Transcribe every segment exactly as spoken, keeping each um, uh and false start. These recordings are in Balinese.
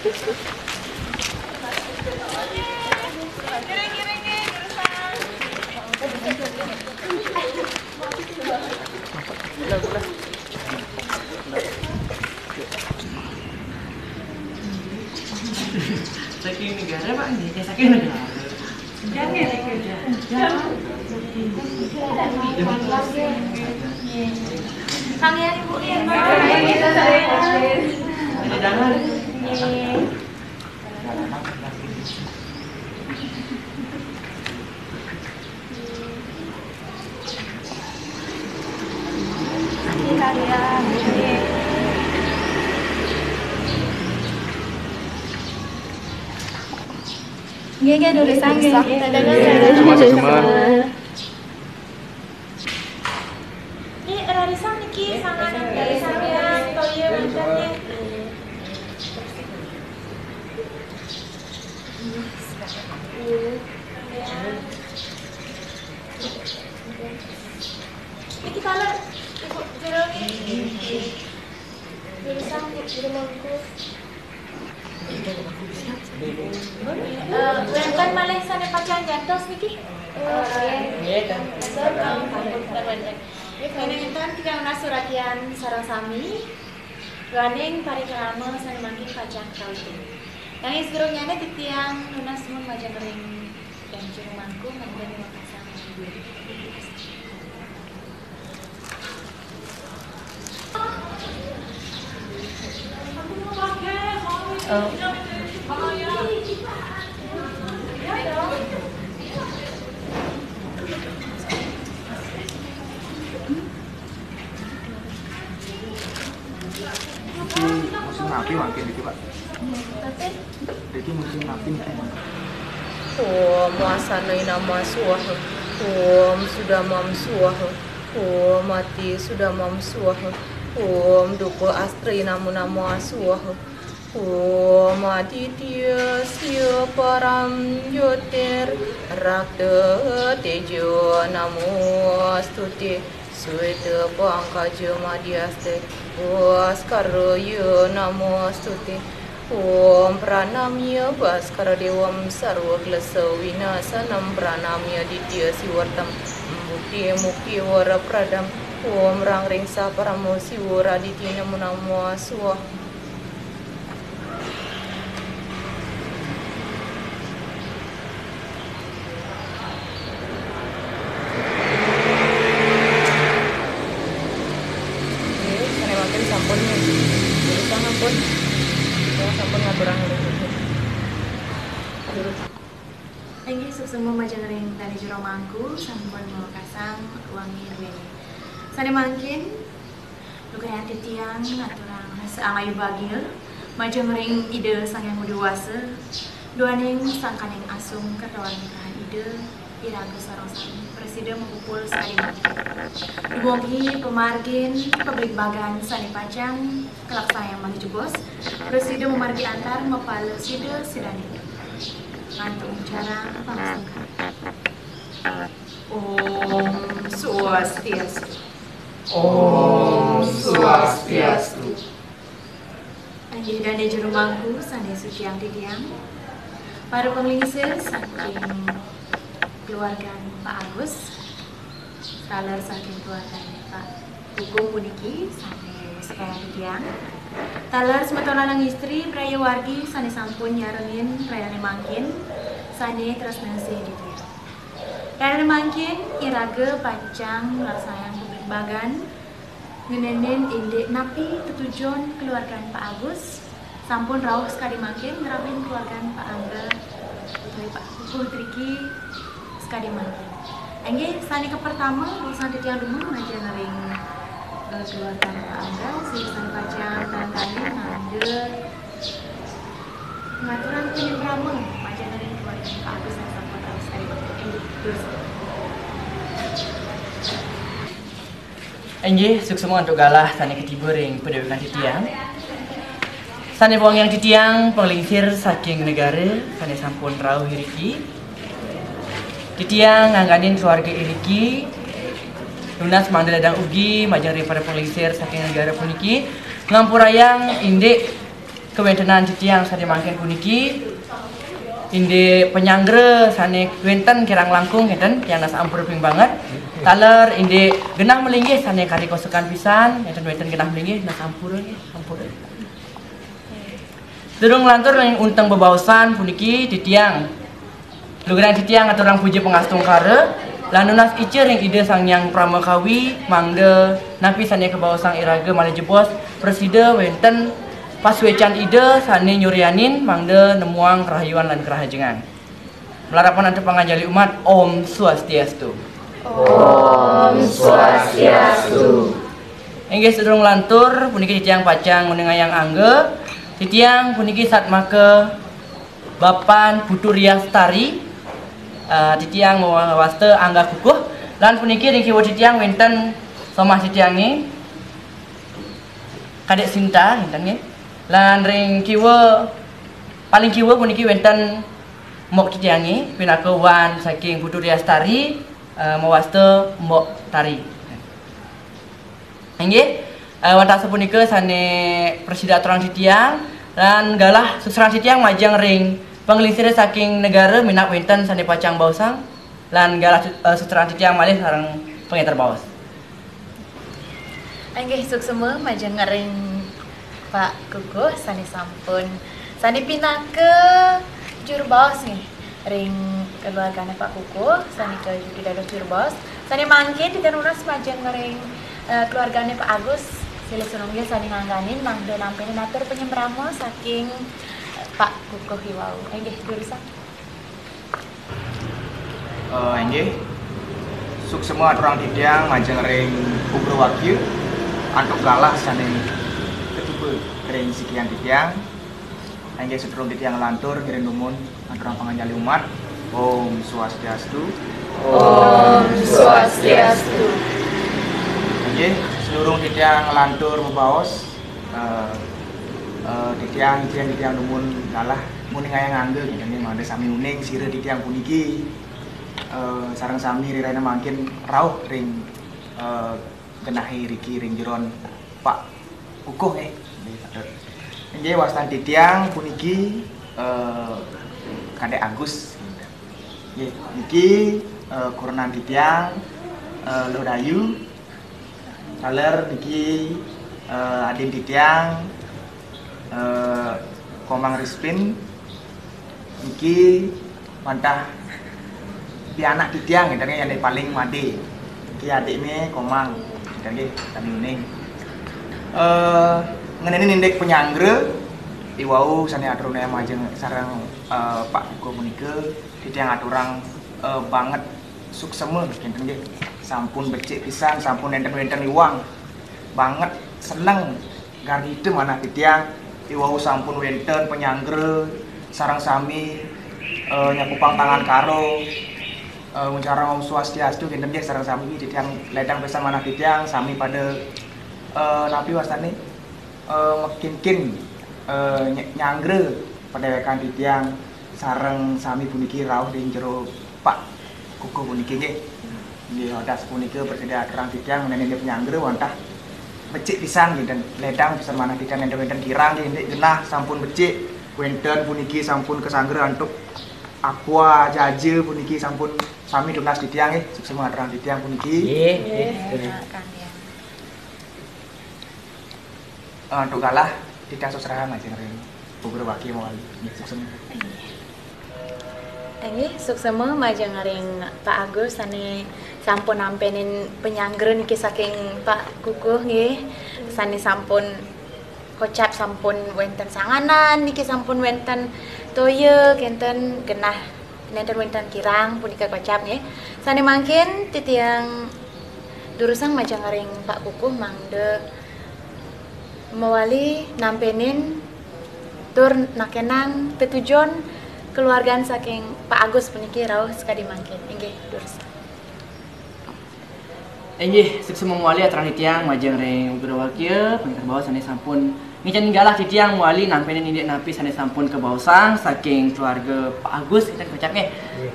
Saking negara, Pak, nggih. Ya, saking negara. Jangan, jangan. Jangan. Kalian Ibu ya, Pak. Ada tangan. Nggih. Nggih, nggih, durusang, nggih. Terima kasih, Mas. Nggih, rarisang niki sanganan dari sampeyan, toya wonten, nggih. Niki taler, Ibu, jero nggih. Durusang, nggih, jero mangku. Eh, wonten malih sane pacang jantos niki? Nggih, ten. Sampun, sampun wonten. Nggih, menika titiang nunas suratian sareng sami. Duaning parikrama sane mangkin pacang kawitin. Nanging sadurungnyane titiang nunas nuwun majeng ring Dane Jero Mangku, mangda wekasan. Iki musim napi mangkin iki, Pak? Iki musim napi niki, Pak? Om Asana Inama Swaha. Om Sudamam Swaha. Om Ati Sudamam Swaha. Om Dupa Astra Inama Nama Swaha. Om Aditya Sya Param Jyotir Rakta Tejo Namostute. Sweta Pangkaja Madhyaste Bhaskara Ya Namostute. Om Pranamya Bhaskara Devam Sarva Klesa Vinasanam Pranamya Ditya Sivartam Bhukti Mukti Vara Pradam. Om Rang Ring Sa Paramo Siva Raditi Namo Namo Swaha. Nggih, sane mangkin sampun nggih. Durusang sampun. Kula sampun ngaturang nggih. Durusang. Inggih, suksma majeng ring Dane Jero Mangku, sampun mawekasan wangi rene. Sane mangkin, lugrayang titiang ngaturang rasa angayu bagia majeng ring Ida Sang Hyang Widhi Wasa, duaning sangkaning asung kertawan nugrahan Ida, iraga sareng sami prasida mapupul sakadi mangkin. Dumugi pamargin pabligbagan sane pacang kalaksanayang malih jebos, prasida mamargi antar mapala sida sidane. Ngantuk ngicarang pangastungkara. Om Swastiastu. Om Swastiastu. Inggih Dane Jero Mangku sane suciang titiang. Para panglingsir saking keluargan Pak Agus, taler saking keluargane Pak Kukuh puniki sane suciang titiang. Taler semeton lanang istri, braya wargi sane sampun nyarengin rayane mangkin, sane tresna sih titiang. Rayane mangkin iraga pacang nglaksanayang pabligbagan ngenenin indik napi tetujon keluargan Pak Agus, sampun rauh sekadi mangkin ngrabihin keluargan Pak Angga utawi Pak Kukuh driki sekadi mangkin. Inggih, sane kapertama, durusang titiang dumun majeng ring, eh, keluargan Pak Angga, sing sane pacang tangkane mangda ngaturang panyembrama majeng ring keluarga Pak Agus sane sampun rauh sekadi mangkin. Inggih, durusang. Inggih, suksma antuk galah sane katiba ring padewekan titiang. Sane wangiang titiang, panglingsir saking negara sane sampun rauh iriki. Titiang ngangganin keluarga iriki nunas mangda ledang ugi majeng ring para panglingsir saking negara puniki ngampurayang indik Kawéntenan titiang sané mangkin puniki, indik panyanggra sané wénten kirang langkung kénten, tiang nunas ampura ping banget. Taler indik genah malinggih sané kari kosekan pisan, kénten wénten genah malinggih, nunas ampura nggih, ampura. Durung lantur ring unteng bebaosan puniki titiang lugrayang titiang ngaturang puja pangastungkara lan nunas ica ring Ida Sang Hyang Pramakawi mangda napi sané kabaosang iraga malih jebos prasida wénten pasuécan Ida sané nyuryanin mangda nemuang karahayuan lan karahajengan. Malarapan antuk panganjali umat, Om Swastiastu. Om Swastiastu. Inggih sadurung lantur, puniki titiang pacang nguningayang angga. Titiang puniki satmaka Bapan Putu Riastari. Eh, titiang mawasta Angga Kukuh. Lan puniki ring kiwa titiang wénten somah titiangé, Kadék Sinta, wénten nggih. Lan ring kiwa, paling kiwa puniki wénten mbok titiangé, pinaka wan saking Putu Riastari, eh, mawasta Mbok Tari. Inggih, eh, wantah sapunika sané prasida aturang titiang, lan galah suksrahang titiang majeng ring panglingsir saking negara minab wénten sané pacang baosang, lan galah, eh, suksrahang titiang malih sareng pangénter baos. Inggih, suksma majeng ring Pak Kukuh sané sampun, sané pinaka juru baos nggih ring keluargané Pak Kukuh, sané kajudi dados juru baos. Sané mangkin titiang nunas majeng ring, eh, keluargané Pak Agus, silih sinunggil sané ngangganin mangda nampénin atur panyembrama saking, eh, Pak Kukuh iwau. Inggih, durusang. Eh, inggih. Suksma aturang titiang majeng ring Ugrawakya antuk galah sané katupa ring sikian titiang. Inggih, sadurung titiang lantur ngiring dumun aturang panganjali umat. Om Swastiastu. Om Swastiastu. Inggih, sadurung titiang lantur bebaos, eh, eh, titiang, titiang, titiang dumun galah nguningayang angga, nggih, mangda sami uning sira titiang puniki, eh, sareng sami rirayana mangkin rauh ring, eh, genahé riki ring jeron Pak Kukuh nggih. Inggih, wastan titiang puniki, eh, Kadék Agus. Nggih, niki, eh, kurenan titiang, eh, Luh Dayu. Taler niki, eh, adin titiang, eh, Komang Rispin. Niki wantah pianak titiang, nggih, yané paling madé. Niki adikné Komang, nggih, sami uning. Eh, ngenénin indik panyanggra, iwau sané aturang majeng sareng, eh, Pak Kukuh punika, titiang aturang, eh, banget suksma, kénten nggih. Sampun becik pisan, sampun nénten wénten iwang. Banget seneng garita manah titiang, iwau sampun wénten panyanggra sareng sami, eh, nyakupang tangan karo, eh, ngucarang Om Swastiastu, kénten nggih, sareng sami titiang ledang pisan manah titiang, sami pada, eh, napi wastané, eh, makinkin, eh, ny-, nyanggra padéwékan titiang sareng sami puniki rauh ring jero Pak Kukuh puniki nggih. Nggih, odas punika prasida aturang titiang nénten panyanggra wantah becik pisan nggih, dan ledang pisan manah titiang nénten wénten kirang nggih, indik genah sampun becik, wénten puniki sampun kasanggra antuk aqua jaja puniki sampun sami tunas titiang nggih, suksma aturang titiang puniki. Nggih, nggih. Nggih, Kang, ya. Eh, antuk galah titiang suksrahang majeng ring Ugrawakya mawali. Nggih, suksma. Inggih, suksma majeng ring Pak Agus sané sampun nampénin panyanggra niki saking Pak Kukuh nggih. Sané sampun kocap sampun wénten sanganan niki sampun wénten toya kénten genah nénten wénten kirang punika kocap nggih. Sané mangkin titiang durusang majeng ring Pak Kukuh mangda mawali nampénin tur nakénang tetujon keluargan saking Pak Agus puniki rauh sakadi mangkin. Inggih, durusang. Inggih, suksma mawali aturang titiang majeng ring Ugrawakya, pangénter baos sané sampun ngicén galah titiang mawali nampénin indik napi sané sampun kabaosang saking keluarga Pak Agus, kénten kocap nggih. Nggih.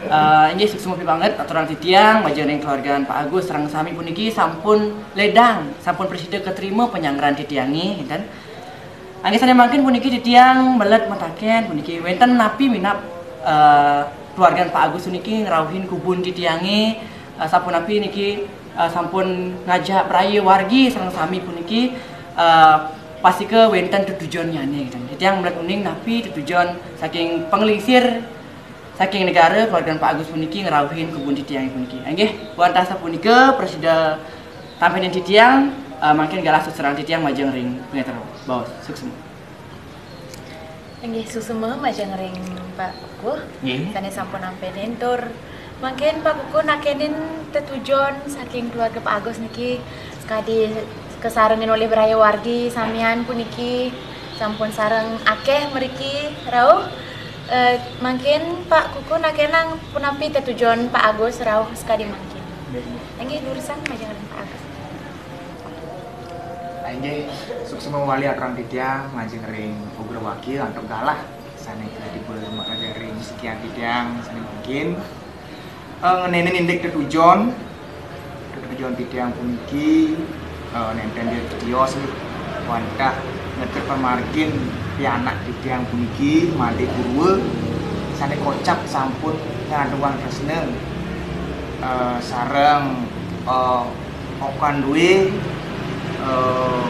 Eh, inggih, suksma pibanget aturang titiang majeng ring keluargan Pak Agus sareng sami puniki sampun ledang, sampun prasida katrima panyanggrahan titiangé, kénten. Anggé sané mangkin puniki titiang melet mataken puniki wénten napi minab, eh, keluargan Pak Agus puniki ngrauhin kubun titiangé, eh, sapunapi niki, eh, sampun ngajak braya wargi sareng sami puniki, eh, pastika wénten tetujonnyané gitu. Titiang melet uning napi tetujon saking panglingsir saking negara keluargan Pak Agus puniki ngrauhin kubun titiang puniki. Inggih, wantah sapunika prasida tampénin titiang, eh, mangkin galah suksma titiang majeng ring pangénter baos. Suksma. Inggih, suksma majeng ring Pak Kukuh. Nggih. Sané sampun nampénin tur mangkin Pak Kukuh nakénin tetujon saking keluarga Pak Agus niki sakadi kasarengin olih braya wargi samian puniki sampun sareng akéh mriki rauh. Eh, mangkin Pak Kukuh nakénang punapi tetujon Pak Agus rauh sakadi mangkin. Nggih. Inggih, durusang majeng ring Pak Agus. Inggih, suksma malih kakang titiang majeng ring Ugra Wakil antuk galah sané kadi ring sikian titiang sané mangkin. Eh, ngenénin indik tetujon, tetujon titiang puniki, eh, nénten ring tios nggih, wantah ngetut pamargin pianak titiang puniki, Madé Purwa, sané kocap sampun ngaduang tresna, eh, sareng, eh, okan duwé, eh,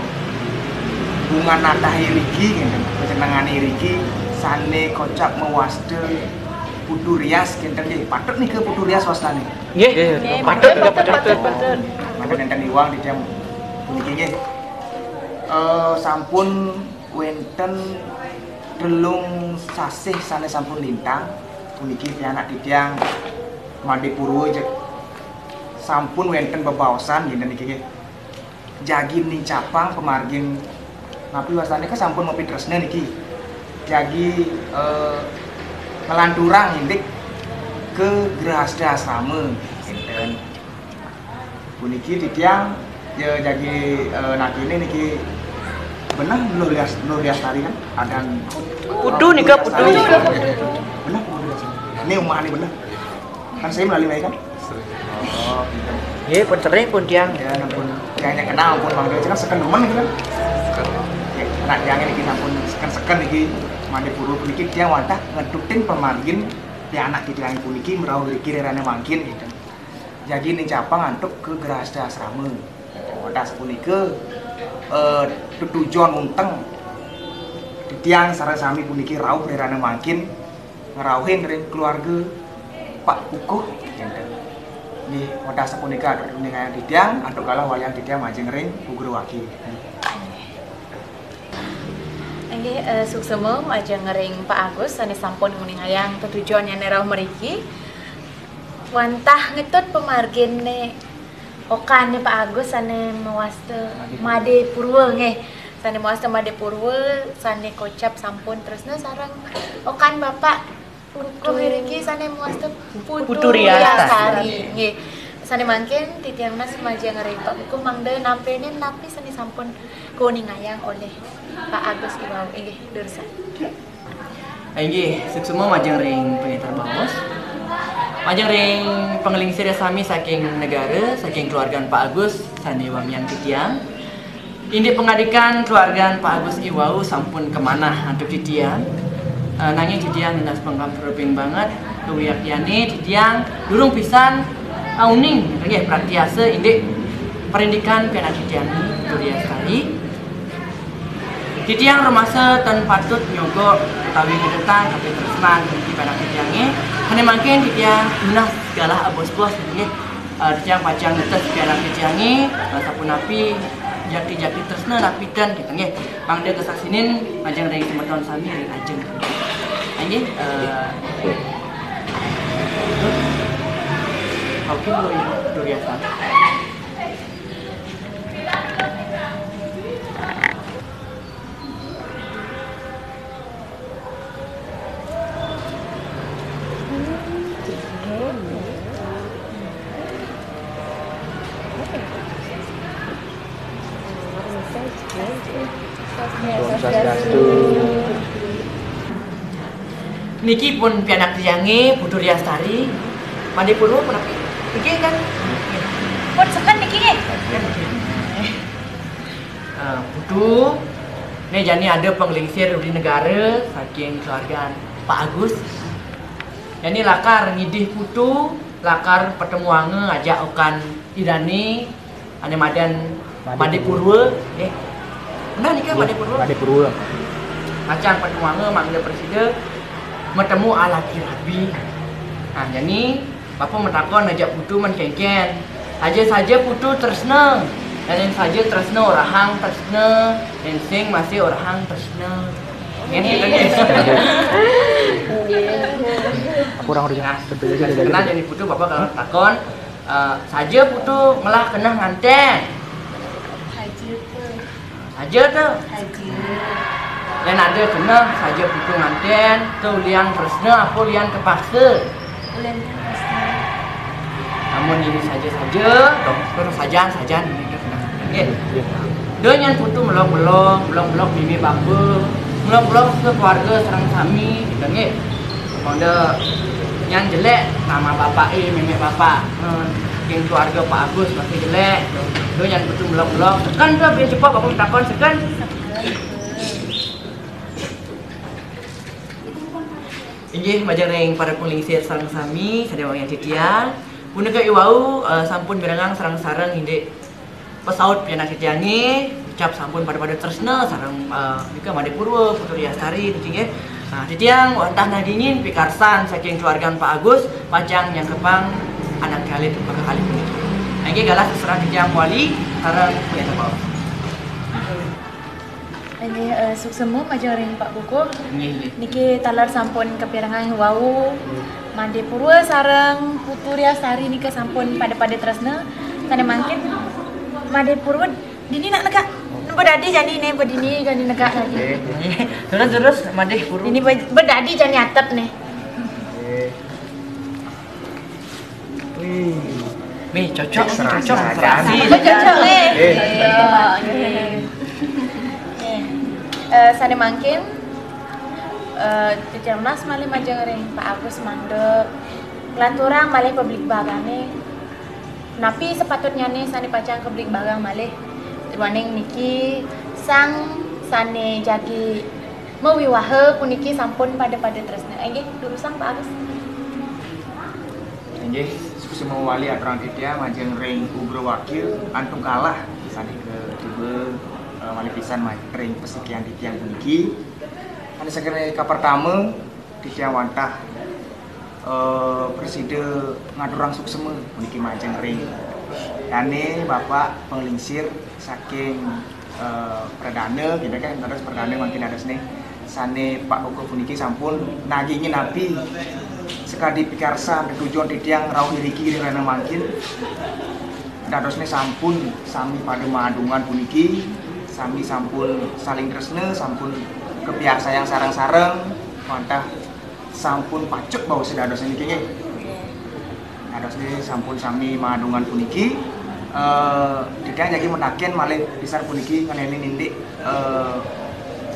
bungan natah iriki, ngénten, kajenengané iriki, sané kocap mawasta Putu Rias, ngénten nggih. Patut nika Putu Rias wastané. Nggih, nggih, patut, patut, patut, patut. Mangda nénten iwang titiang puniki nggih. Eh, sampun wénten telung sasih sané sampun lintang, puniki pianak titiang Madé Purwa jeg sampun wénten bebaosan ngénten niki nggih. Jagi nincapang pamargin napi wastané ké sampun mapitresna niki. Jagi, eh, nglanturang indik ka grahasta asrama. Ngénten. Puniki titiang, ya, jagi, eh, nakéné niki beneh Luh Lias-, Luh Liastari kan? Adan Putu nika, Putu. Beneh Luh Liastari. Ini umahné beneh. Kan saya melalui kan? Oh, gitu. Nggih, pun sering pun tiang. Ya, ampun. Tiangnya kenal pun mangga kan seken demen gitu kan. Ya, anak tiangnya niki sampun seken-seken niki Madé Purwa puniki tiang wantah ngetutin pamargin pianak titiang puniki merauh riki rerana mangkin gitu. Jagi nincapang antuk ka grahasta asrama. Wantah sapunika, eh, tetujon unteng titiang sareng sami puniki rauh rerana mangkin ngrauhin ring keluarga Pak Kukuh, ngénten. Nggih, wantah sapunika atur uningayang titiang, antuk galah waliang titiang majeng ring Ugra Wakil. Inggih, eh, suksma majeng ring Pak Agus sané sampun nguningayang tetujonnyané rauh mriki. Wantah ngetut pamarginné okanné Pak Agus sané mawasta Madé Purwa nggih. Sané mawasta Madé Purwa, sané kocap sampun tresna sareng okan Bapak Kukuh iriki sané mawasta Putu Putu Riastari. Riastari. Nggih. Sané mangkin titiang nunas majeng ring Pak Kukuh mangda nampénin napi sané sampun kauningayang olih Pak Agus iwau. Inggih, durusang. Inggih, suksma majeng ring pangénter baos. Majeng ring panglingsir sami saking negara, saking keluargan Pak Agus, sané wangiang titiang. Indik pangadikan keluargan Pak Agus iwau sampun kamanah antuk titiang. Eh, nanging titiang nunas pangampura banget kawiaktiané titiang durung pisan, eh, uning, nggih, praktiasa indik parindikan pianak titiang Putu Riastari. Titiang rumasa tan patut nyogok utawi ngetetang kapitresnan ring pianak titiangé. Sané mangkin titiang nunas galah abos-bos nggih. Eh, titiang pacang netes pianak titiangé, eh, sapunapi jati-jati tresna napi ten gitu nggih. Mangda kasaksinin majeng ring semeton sami ring ajeng. Inggih, eh, oké, Bu, Ibu, Duriasa. Om Swastiastu. Niki pun pianak tiangé, Putu Riastari. Madé Purwa pun napi? Niki kan? Pun seken niki nggih. Eh, Putu. Né jani ada panglingsir uli negara saking keluargan Pak Agus. Jani lakar ngidih putu, lakar patemuanga ajak okan idané ané madan Madé Purwa, eh. Benar nika Madé Purwa? Madé Purwa. Pacang patemuanga mangda prasida matemu alaki rabi. Nah, jani Bapa matakon ajak putu men kénkén. Saja-saja putu tresna. Yén saja tresna orahang tresna, yén sing masih orahang tresna. Ngén kita, ngén. Aku orang udah. Nah, sebenarnya jani putu Bapa kalau takon, eh, saja putu ngelah keneh ngantén. Saja, Pak. Saja to. Saja. Yén ada keneh saja putu ngantén, to ulian tresna apa ulian kepaksa? Ulian kepaksa. Amun ini saja-saja, to, terus sajan, sajan ini to keneh. Nggih. Nggih. Duh nyén putu melok-melok, melok-melok mimi bapa, melok-melok keluarga sareng sami, gitu nggih. Mangda nyén jelék nama bapaké, mémé bapa. Hmm, saking keluarga Pak Agus masih jelék. Duh nyén putu melok-melok. Seken to, bin cepok aku takon seken. Inggih, majeng ring para panglingsir sareng sami, sané wangiang titiang. Punika iwau, eh, sampun mirengang sareng-sareng indik pasaut pianak titiangé, ucap sampun pada-pada tresna sareng, eh, nika Madé Purwa, Putu Riastari niki nggih. Nah, titiang wantah nagingin pikarsan saking keluargan Pak Agus, pacang nyangkepang anak kalih, maka kalih puniki. Inggih galah terserah titiang wali sareng punyata bawah. Inggih, eh, suksema majeng ring Pak Kukuh. Inggih, inggih. Niki taler sampun kapirengang wau Madé Purwa sareng Putu Riastari nika sampun pada-pada tresna. Sané mangkin Madé Purwa dini nak negak. Bedadi jani né, bedini jani negak lagi. Inggih. Terus, terus Madé Purwa. Ini be-, bedadi jani atep né. Inggih. Wih. Nih, cocok, cocok. Serasi. Cocok, eh. Eh. Iya, oke. Oke. Eh, sané mangkin, eh, titiang nunas malih majeng ring Pak Agus mangda nglanturang malih pabligbaganné. Napi sapatutnyané sané pacang kabligbagang malih? Duaning niki sang sané jagi mawiwaha puniki sampun pada-pada tresna. Inggih, durusang Pak Agus. Inggih, suksema wali aturang titiang majeng ring Ugra Wakil antuk galah sané katiba, eh, malih pisan ma-, ring pasikian titiang puniki. Ané saking kapertama, titiang wantah, eh, prasida ngaturang suksema puniki majeng ring dané Bapak Panglingsir saking eh, pradana, gitu kan, dados pradana mangkin dadosné sané Pak Kukuh puniki sampun nagingin napi sakadi pikarsan tetujon titiang rauh iriki ring rahina mangkin. Dadosné sampun sami pada maadungan puniki, sami sampun saling tresna, sampun kapiarsayang sareng-sareng, wantah sampun pacuk bau sedadosné niki nggih. Dadosné sampun sami maadungan puniki, eh, titiang jagi mataken malih pisan puniki ngenénin indik, eh,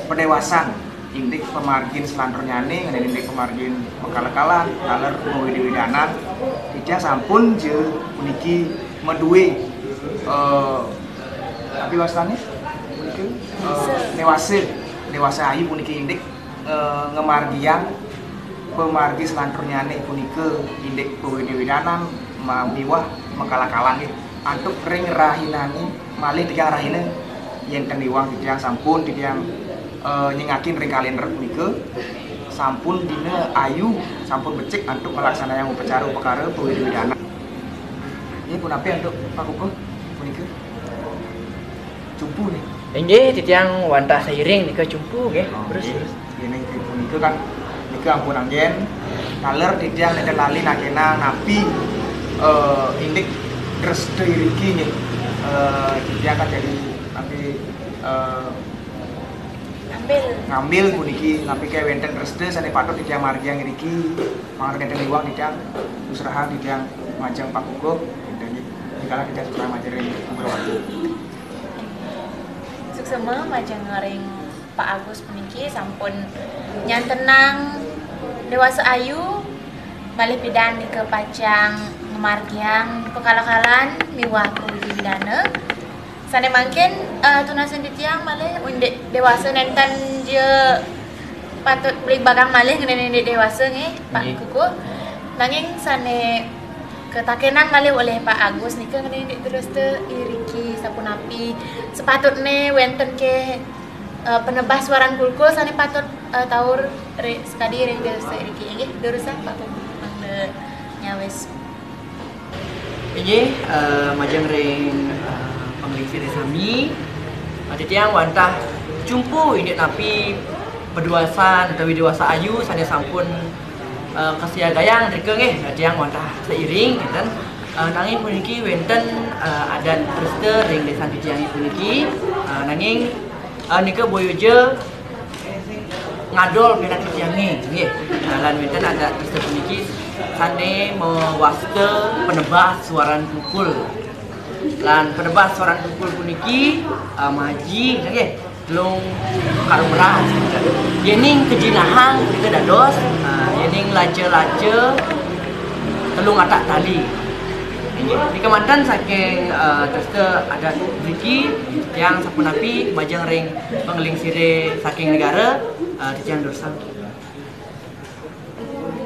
padéwasan, indik pamargin salanturnyané, ngenénin indik pamargin makala-kalan, taler mawida-widanan. Titiang sampun ja puniki madué, eh, napi wastané? Puniki, eh, déwasa. Déwasa ayu puniki indik eh, ngamargiang pamargi salanturnyané punika indik pawida-widanan ma-, miwah makala-kalan nggih. Antuk ring rahinané malih tigang rahina yén ten iwang titiang sampun titiang, eh, nyingakin ring kalénder punika sampun dina ayu sampun becik antuk nglaksanayang upacara upakara pawida-widanan. Nggih punapi antuk Pak Kukuh punika? Cumpu nih. Inggih, titiang wantah sairing nika cumpu nggih. Oh, terus, nggih. Terus. Nggih, ning punika kan nika ampun anggén. Taler titiang nénten lali nakénang napi, eh, indik dresta iriki nggih. Eh, titiang kan jadi napi, eh, ngambil. Ngambil puniki napi ké wénten dresta sané patut titiang margiang iriki. Mangda nénten iwang titiang susrahan titiang majeng Pak Kukuh. Nénten nggih. Dikala titiang susrahan majeng ring Guru Wati. Suksema majeng ring Pak Agus puniki sampun nyantenang déwasa ayu, malih pidan nika pacang ngamargiang pakala-kalan miwah pawida-widana. Sané mangkin, eh, tunasan titiang malih, indik déwasa nénten ja patut beli barang malih ngenani indik déwasa nggih, Pak Kukuh. Nanging sané katakénang malih olih Pak Agus nika ngenani indik dresta iriki sapunapi sapatutné wénten ké, eh, penebas suaran kulkul sané patut, eh, taur ri-, sakadi ring dresta iriki. Inggih, durusang Pak Kukuh mangda nyawis. Inggih, eh, majeng ring, eh, panglingsir sami, eh, titiang wantah cumpu indik napi paduasan utawi déwasa ayu sané sampun, eh, kasiagayang drika nggih, titiang wantah sairing kinten. Eh, nanging puniki wénten, eh, adat dresta ring désa titiang puniki, eh, nanging, eh, nika boya ja ngadol pianak titiangé, nggih. Nah, lan wénten adat dresta puniki sané mawasta penebas suaran kulkul. Lan penebas suaran kulkul puniki, eh, maji, nggih. Telung karung beras. Yéning kajinahang punika dados, eh, yéning laca-laca telung atak tali. Inggih, nika manten saking, eh, dresta adat mriki, tiang sapunapi majeng ring panglingsiré saking negara, eh, titiang durusang.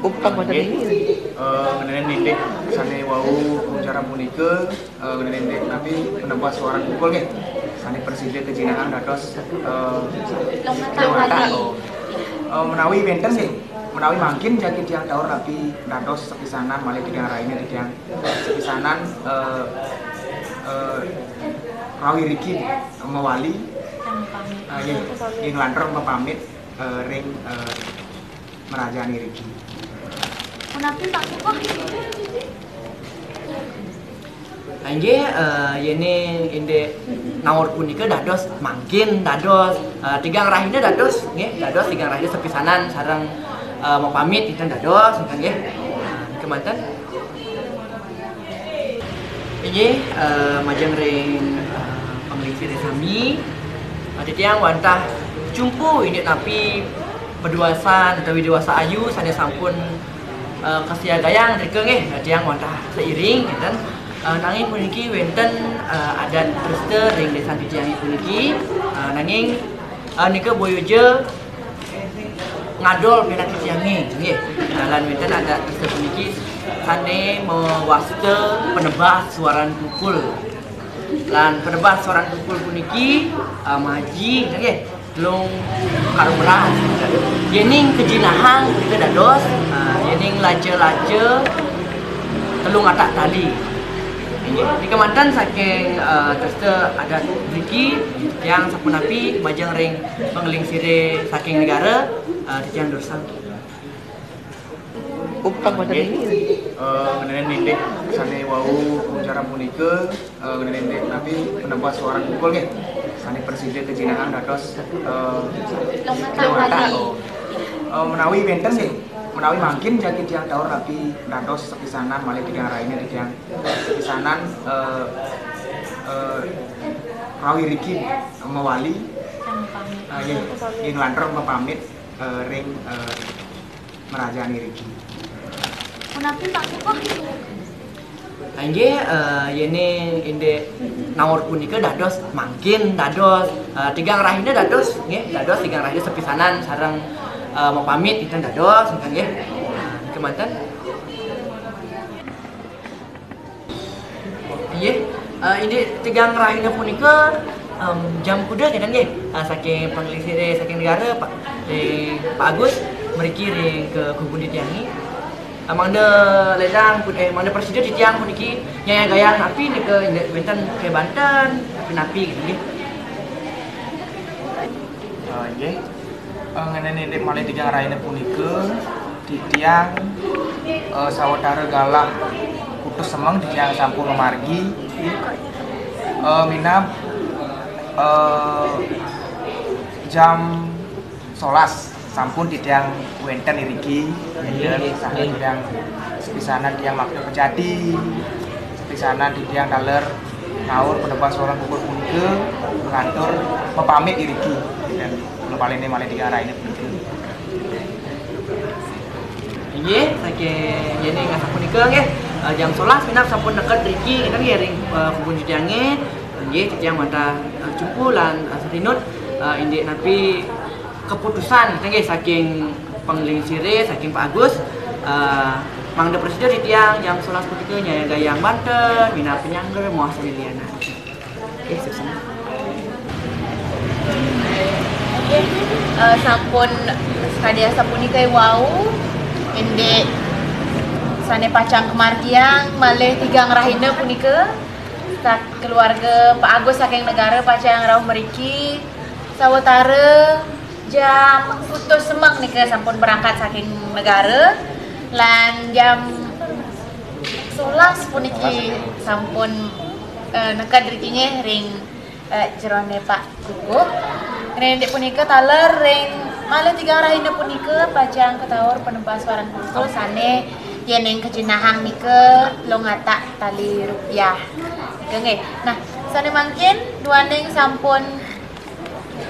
Upah boten. Inggih. Eh, ngenani indik sané wau kuncaran punika, eh, ngenani indik napi penebas suaran kulkul nggih. Sané prasida kajinahang dados, eh, Lomata. Lomata. Oh. Eh, menawi wénten nggih, menawi mangkin jagi tiang taur napi dados sepisanan malih tigang rahina titiang sepisanan, eh, eh, rawi riki mawali, eh, nggih, nggih nglantur mapamit, eh, ring, eh, mrajan iriki. Punapi, Pak Kukuh? Inggih, eh, yéning indik naur punika dados mangkin dados, eh, tigang rahina dados, nggih, dados tigang rahina sepisanan sareng, eh, mapamit kinten dados, nggih. Nah, nika manten. Inggih, eh, majeng ring, eh, panglingsir sami, eh, titiang wantah cumpu indik napi paduasan utawi déwasa ayu sané sampun, eh, kasiagayang drika nggih, titiang wantah sairing kinten. Eh, nanging puniki wénten, eh, adat dresta ring désa titiangé puniki, eh, nanging, eh, nika boya ja ngadol pianak titiangé, nggih. Nah, lan wénten adat dresta puniki sané mawasta penebas suaran kulkul. Lan penebas suaran kulkul puniki, eh, maji, nggih, telung karung beras. Yéning kajinahang punika dados, eh, yéning laca-laca telung atak tali. Inggih, nika manten saking, eh, dresta adat mriki, tiang sapunapi majeng ring panglingsiré saking negara, eh, titiang durusang. Upah boten. Nggih. Eh, ngenani indik sané wau kuncaran punika, eh, ngenani indik napi penebas suaran kulkul nggih. Sané prasida kajinahang dados, eh, Lomata. Lomata. Oh. Eh, menawi wénten nggih, menawi mangkin jagi tiang taur napi dados sepisanan malih tigang rahina titiang sepisanan, eh, eh, rawi riki mawali. Nggih, nggih nglantur mapamit, eh, ring, eh, mrajan iriki. Punapi, Pak Kukuh? Inggih, eh, yéning indik naur punika dados mangkin dados, eh, tigang rahina dados, nggih, dados tigang rahina sepisanan sareng, eh, mapamit kinten dados, nggih. Nah, nika manten. Inggih, eh, indik tigang rahina punika, em, jam kuda kinten nggih, eh, saking panglingsiré, saking negara, Pak, ring Pak Agus, mriki ring kakubun titiangé. Eh, mangda lédang pun, eh, mangda prasida titiang puniki nyayagayang napi nika indik wénten kabanten, napi-napi kinten nggih. Eh, inggih. Eh, ngenani indik malih tigang rahina punika, titiang, eh, sawatara galah kutus semeng titiang sampun mamargi, eh, minab, eh, jam solas sampun titiang wénten iriki, wénten saha titiang sepisanan titiang makta pejati, sepisanan titiang taler naur penebas suaran kulkul punika, nglantur mapamit iriki. Dan kula paliné malih tigang rahina punika. Inggih, saking yéning asapunika nggih, eh, jam solas minab sampun neked riki, kinten nggih, ring, eh, kubun titiangé. Nggih, titiang wantah, eh, cumpu lan, eh, sarinut, eh, indik napi keputusan nggih saking panglingsire, saking Pak Agus, eh, mangda prasida titiang jam sebelas punika nyayagayang banten, minab panyangga, muah sane lianan. Nggih, suksma. Nggih, eh, sampun sakadi asapunika wau, indik sane pacang kamargiang malih tigang rahina punika, sak-, keluarga Pak Agus saking Negara pacang rauh mriki, sawatara jam kutus semeng nika sampun berangkat saking Negara, lan jam sebelas puniki sampun, eh, neked riki nggih ring, eh, jerone Pak Kukuh. Ring indik punika taler ring malih tigang rahina punika pacang kataur penebas waran pungkur sane yening kajinahang nika telung atak tali rupiah. Nika nggih. Nah, sane mangkin duaning sampun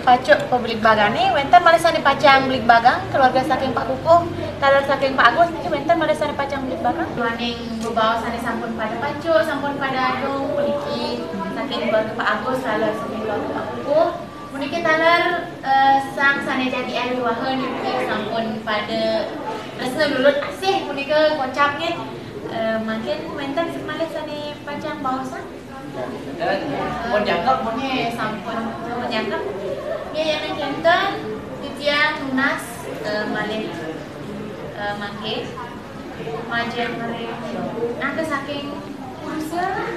pacuk pabligbagan, wenten malih sane pacang bligbagang, keluarga saking Pak Kukuh, taler saking Pak Agus niki wenten malih sane pacang bligbagang. Duaning bebaos sane sampun pada pacuk, sampun pada adung, puniki saking keluarga Pak Agus, taler saking keluarga Pak Kukuh. Puniki taler, eh, sang sane jagi ayu waha niki sampun pada tresna lulut asih punika kocap nggih. Eh, mangkin wenten malih sane pacang baosan? Dan pun jangkep pun. Nggih, sampun pun jangkep. Nggih, yen kenten titiang nunas, eh, malih, eh, mangke majeng ring angga saking purusa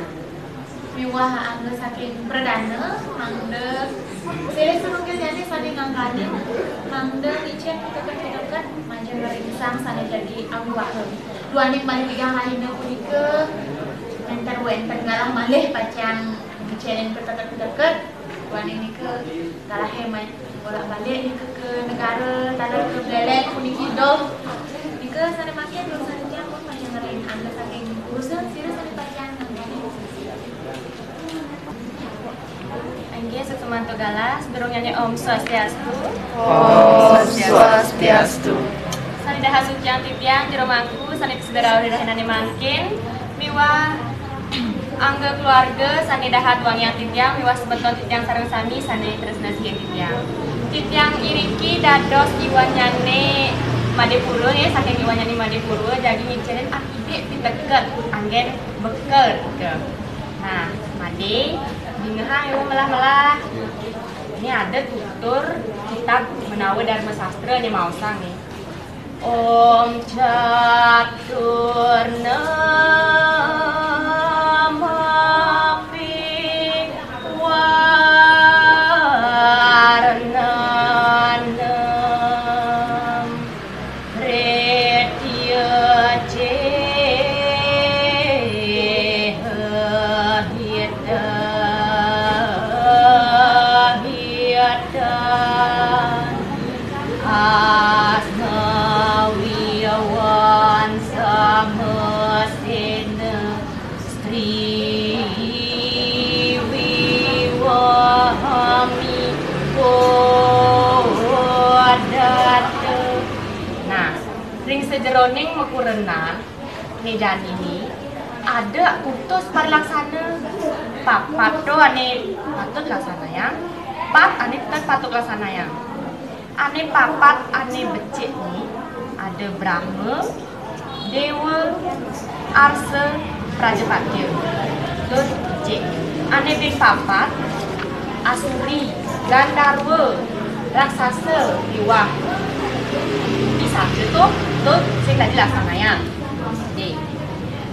miwah angga saking pradana, mangda silih sinunggil jani sane ngangganin, mangda ngicen piteket-piteket majeng ring sang sane jagi ayu waha. Duaning malih tigang rahina punika, nenten wenten galah malih pacang ngicenin piteket-piteket. Duaning nika galahe ma-, bolak-balik nika ke Negara, taler ke Buleleng puniki doh. Nika sane mangkin doh sane tiang pun pacang ngerain angga saking purusa, sira sane pacang nganggani. Inggih, suksmanto galah, durung nyanyi Om Swastiastu. Om Swastiastu. Sane dahat suciang titiang jero mangku, sane prasida rauh ri rahinane mangkin, miwah angga keluarga sane dahat wangiang titiang, miwah semeton titiang sareng sami sane tresna sihin titiang. Titiang iriki dados iwanyane Madepura, nggih, saking iwanyane Madepura, jagi ngicenin akidik piteket anggen bekel, gitu. Nah, Made, dingehang ewa melah-melah. Ini ada tutur kitab menawa Dharma Sastra ini maosang nih. Om Catur Namapi Warnanam Hritya Ceha Hita Hitan Asna Wiyawan Samasena Sri Wiwahami Kodata. Nah, ring sajeroning makurenan ne janine ada utus parilaksana. Papat to ane patut laksanayang, pat ane tan patut laksanayang. Ane papat ane becik ni ada Brahma, Dewa, Arsa, Prajapatya. Tur becik. Ane ping papat Asuri, Gandarwa, Raksasa, miwah Pisarca to, to sing dadi laksanayang. Nggih.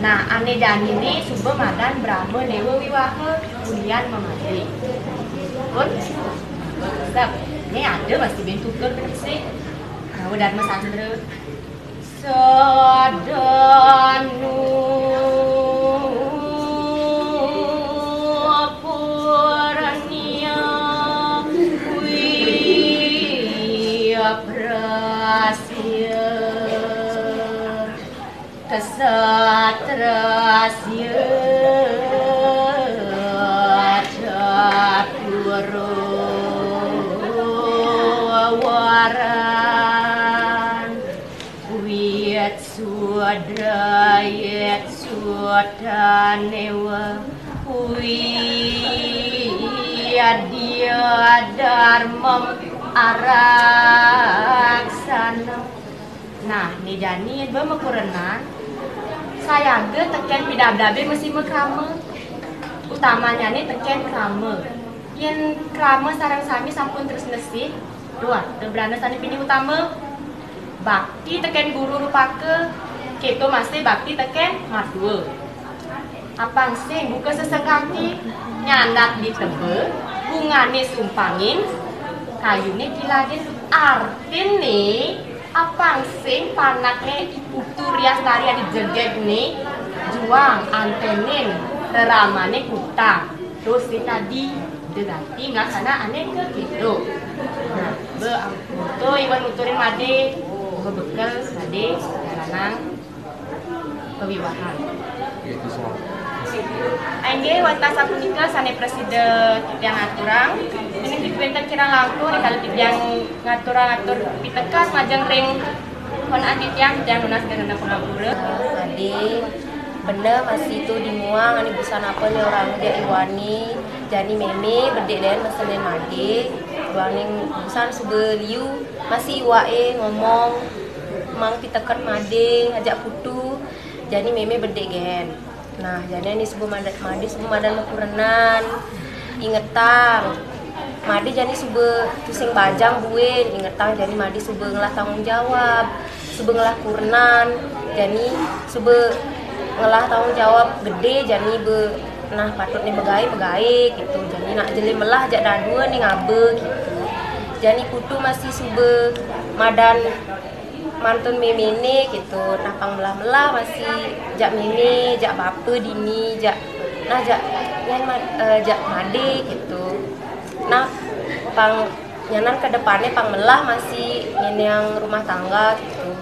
Nah, ane janine suba madan Brahma Dewa Wiwaha ulian mamade. Pun sep. Ini ada masih bin tutur bersih. Nah, Dharma Sastra. Sadanu Purnia Wiyaprasya Kasatrasya Caturo Waran Wit Sudra Yet Sudaneva Wi Jadi ada armem araksana. Nah, né jani ba makurenan, sayaga tekén pidabdabé masi makrama. Utamanyané tekén krama. Yén krama sareng sami sampun tresna sih, duh, ada brana sané pinih utama. Bakti tekén guru rupaka, kéto masih bakti tekén matua. Apang sing buka sesenggaki, nyandak di teba, bungané sumpangin, kayuné kilagin. Artiné, apang sing panakné Putu Rias Tari adi jegegné, juang antenin reramané kutang. Terus si tadi, derati ngasana ané ke kéto. Nah, ba, angkuto iban nuturin Madé, ba bekel Madé, dalanang pawiwahan. Inggih, wantah sapunika sané prasida titiang aturang. Déning wénten kirang langkung, rikala titiang ngaturang atur pitekat majeng ring ponakan titiang, titiang nunas geng genep pangampura. Madé, bener masih tu dimuang, ané busan apa né orang jak iwani, jani mémé bedik dén mesenin Madé, duaning busan suba liu, masih iwaké ngomong, mang pitekat Madé, ajak Putu, jani mémé bedik gén. Nah, jani ané suba madan, Madé suba madan makurenan. Ingetang. Madé jani suba tusing bajang buin, ingetang jani Madé suba ngelah tanggung jawab, suba ngelah kurenan, jani suba ngelah tanggung jawab gedé, jani ba, nah, patutné magaé, magaé, kéto. Jani nak jelé melah jak dadua né ngaba, kéto. Jani Putu masih suba madan mantun méméné kéto, nah pang melah-melah masih jak mémé, jak bapa dini, jak, nah, jak nyan ma-, eh, jak Madé kéto. Nah, pang nyanan ke depanné pang melah masih ngenéang rumah tangga kéto.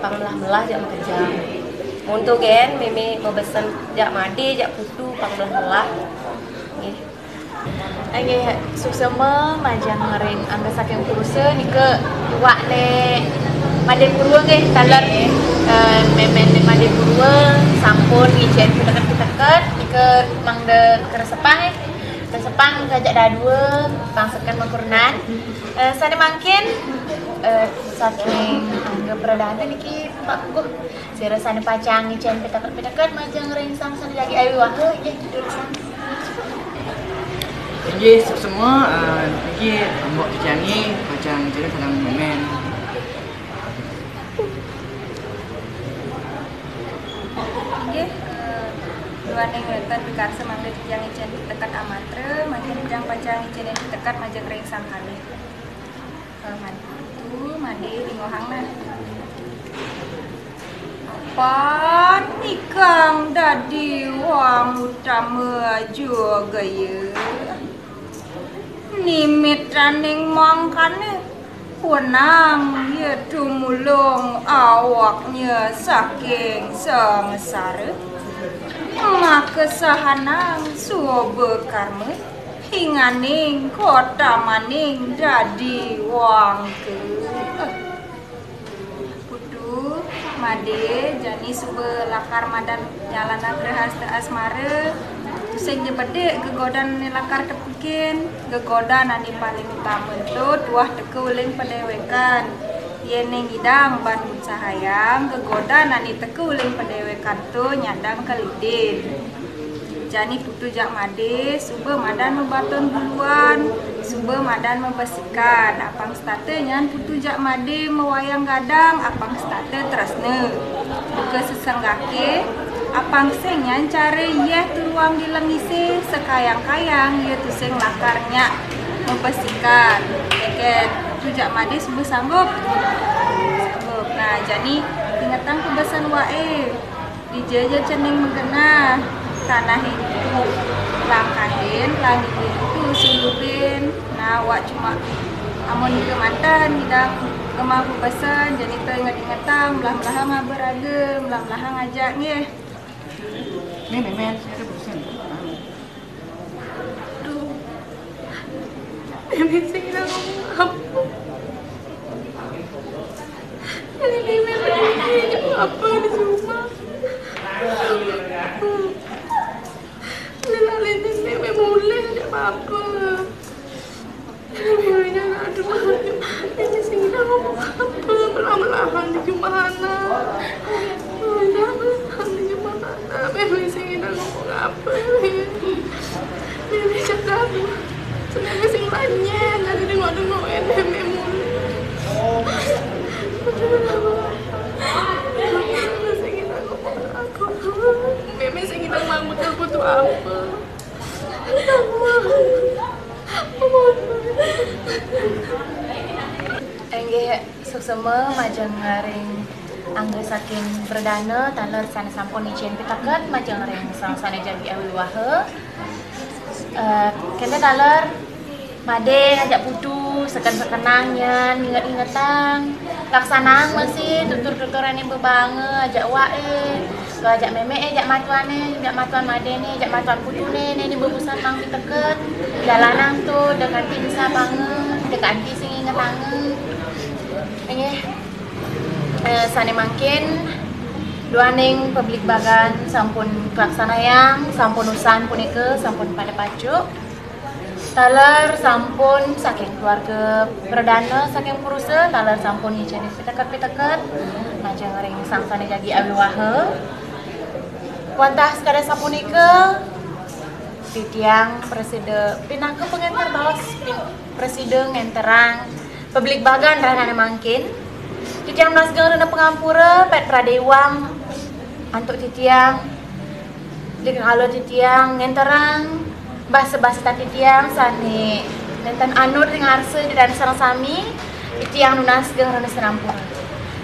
Pang melah-melah jak makejang. Mun tu gén mémé mabesen jak Madé, jak Putu pang melah-melah. Nggih. Inggih, suksema majeng ring angga saking purusa nika iwakné Madé Purwa nggih, taler, eh, méménné Madé Purwa sampun ngicén piteket-piteket nika mangda kresepang nggih. Kresepang ngajak dadua pang seken makurenan. Eh, sané mangkin, eh, saking angga pradana niki Pak Kukuh. Sira sané pacang ngicén piteket-piteket majeng ring sang sané jagi awiwaha, inggih, durusang. Inggih, suksema, eh, niki mbok titiangé pacang ngicén sareng mémén. Inggih, eh, duaning wénten pikarsa mangda titiang ngicén piteket amatra, mangkin titiang pacang ngicén piteket majeng ring sang kalih. Madu, Madé, lingohang nah. Apan ikang dadi wang utama jogaya. Nimitaning mangkané wenang ya tumulung awaknya saking sangsara. Maka sahanang suba karma. Hinganing kotamaning dadi wangka. Putu, Madé, jani suba lakar madan nyalana grahasta asmara. Tusing ja bedik gegodan ané lakar tepukin. Gegodan ané paling utama ento tuah teka uling padéwékan. Yéning ngidang ban ngutsahayang gegodan ané teka uling padéwékan to nyadang kalidin. Jani Putu jak Madé, suba madan mabaton buluan, suba madan mabesikan. Apang setata nyan Putu jak Madé mawayang gadang, apang setata tresna. Buka sesenggaké, apang sing nyan cara yéh turuang di lengisé, sakayang-kayang ya tusing lakar nyak mabesikan. Kénkén Putu jak Madé suba sanggup. Sanggup. Nah, jani ingetang pabesen waké. Dija ja cening magenah, tanah ento langkahin, langit ento sulubin. Nah, wak cuma amun nika manten ngidang gemah pabesen, jani to inget-ingetang, melah-melahang ngaba raga, melah-melahang ajak nggih. Nih, Memen, saya ada pesen. Duh. Nenek sing ngomong apa? Nenek, nenek, nenek, apa di rumah? Nenek, nenek, nenek, mulai ada apa? Mana? Mana? Mana? Mémé sing ngidang ngomong apa? Mémé cakap. Mémé sing tanya, tadi dengok-dengok mémé mulu. Mémé sing ngidang ngomong apa? Mémé sing ngidang ngomong apa? Inggih, suksma majeng ring angga saking pradana taler sané sampun icén piteket majeng ring sang sané jagi awiwaha. Eh, kénten taler madé ajak putu, seken-sekenang nyan, inget-ingetang. Laksanang masih tutur-tuturané bebaanga, ajak waé. Ajak mémé, eh, ajak matuané, ajak matuan madéné, ajak matuan putuné, né ni bebusan mang piteket. Jalanang to, da kanti bisa banget, da kanti sing ingetanga. Inggih. Eh, sané mangkin, duaning pabligbagan sampun kalaksanayang, sampun usan punika, sampun pada pacuk. Taler sampun saking keluarga pradana saking purusa, taler sampun ngicénin piteket-piteket, majeng ring sang sané jagi awiwaha. Wantah sekadar sapunika, titiang prasida pinaka pangenter baos, pin-, prasida ngenterang pabligbagan rahinané mangkin. Titiang nunas geng rena pangampura, pét pradéwang antuk titiang, dikala titiang ngenterang basa-basa titiang sané nénten anut ring arsa ida dané sareng sami, titiang nunas geng rena sinampura.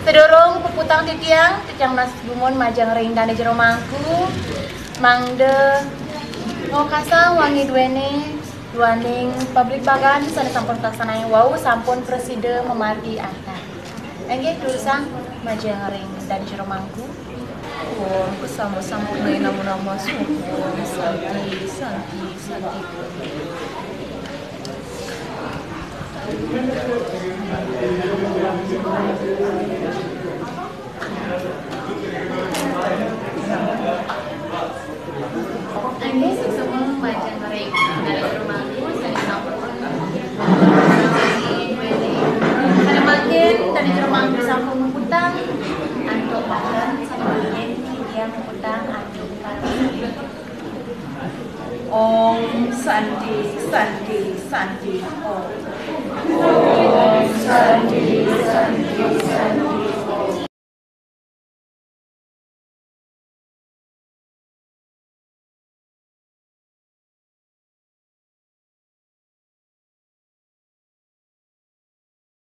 Sadurung puputang titiang, titiang nunas dumun majeng ring dané jero mangku, mangda ngwekasang wangi duéné, duaning pabligbagan sané sampun kalaksanayang wau sampun prasida mamargi antar. Inggih, durusang majeng ring dané jero mangku. Om, kusama sampurna nama nama sumpun. Santi, santi, santi. Inggih, suksma majeng ring dané jero mangku sané sampun. Sané mangkin dané jero mangku sampun muputang antuk pakan, sané mangkin titiang muputang antuk pakan. Om Santi, Santi, Santi, Om. Om Santi, Santi, Santi.